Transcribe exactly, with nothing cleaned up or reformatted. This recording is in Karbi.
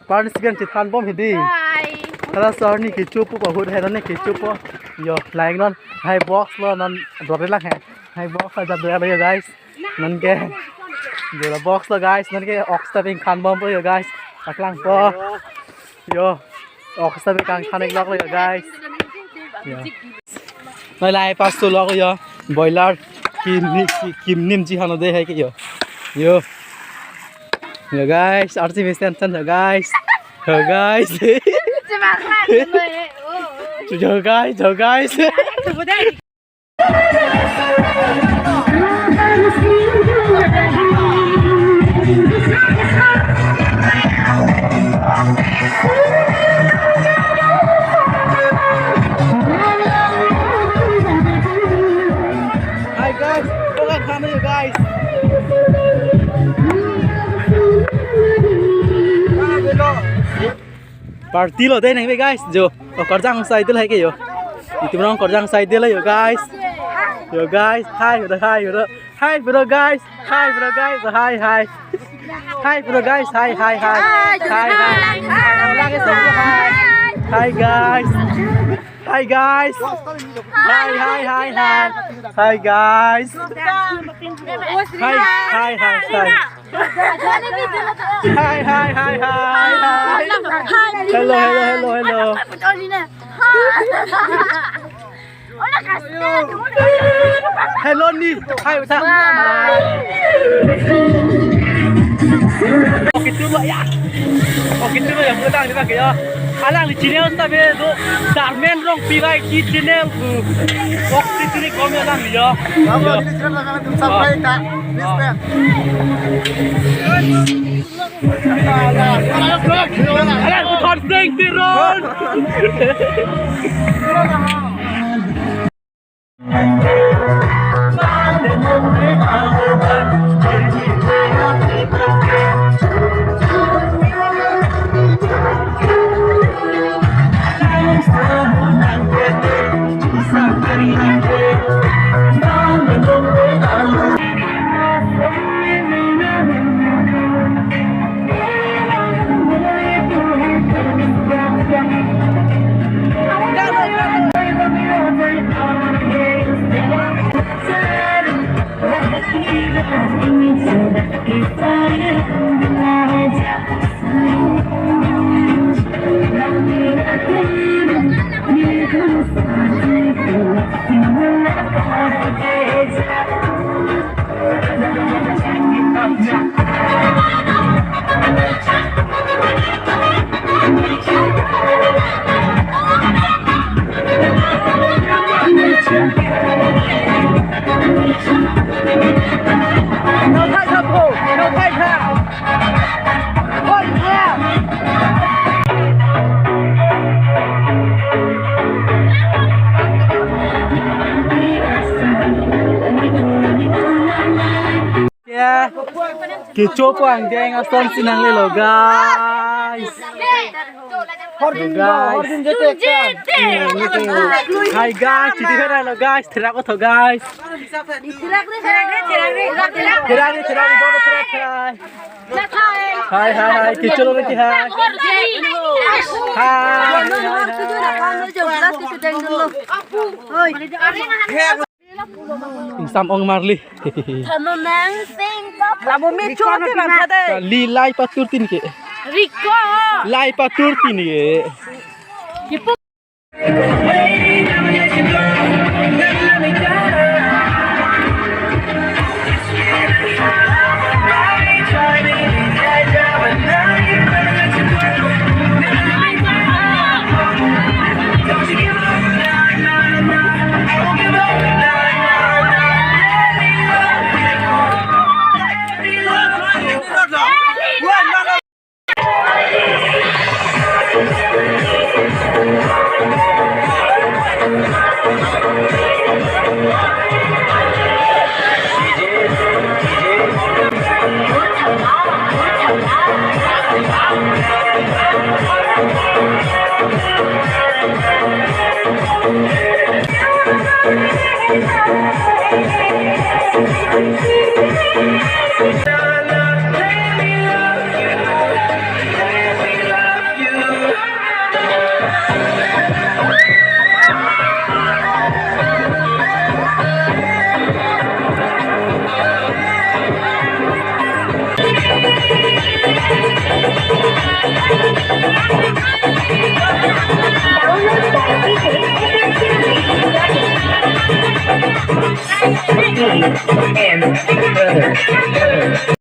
Parents pen chethan bom hedi. Hi. Hala sir ni kechopo ahut hai, non ni kechopo. Yo, lain non. Hai box lo non dore lang hai. Hai box lo jat dore lang yo guys. Non ke. Yo la box lo guys. Non ke ox ta pen khan bompo yo guys. Paklangpo. Yo. Ox ta pen khan khan ek lok lo yo guys. Yo. Noi lai pas tu lok yo. Boiler kim ni, kim nimji hano de hai ke yo. Yo. Yo guys, artificial tan yo guys. Yo guys. Yo guys, yo guys. Hi guys, welcome to you guys. Party lo dei nang be guys, jo. Oh, Karjang side lo hai ke yo. Itum rong Karjang side lo yo guys. Yo guys, hi bro, hi bro. Hi bro guys. Hi bro guys. Hi hi. Hi bro guys. Hi hi hi. Hi hi. Lagi semua hi. Hi guys. Hi guys. Hi hi hi hi. Hi guys. Hi hi hi hi. Hi hi hi hi hi. Hello hello hello hello. Hello ni. Hi beta. Oke dulu ya. Oke dulu ya, pulang di pakai ya. Alang di channel ta be do Sarmen Rongpi Y T channel tu. Oke dulu komen lang ya. Kamu di channel lang kan subscribe ta. Please, man. Alang kon sing tiron. Ya, kechopo angdeng ason si nanglelo, guys. Yo, guys. Hi guys, chiti kara lo guys, therak otho guys. Therak ni, therak ni, therak, therak. Hi, hi, hi, kecho lo ki hi. Hi, hi, hi, hi. Ingsam ong marli. Thano nang sing kap. Lamo me chua te bang thade. Li lai patur tin ke. Riko. Lai patur tin ke.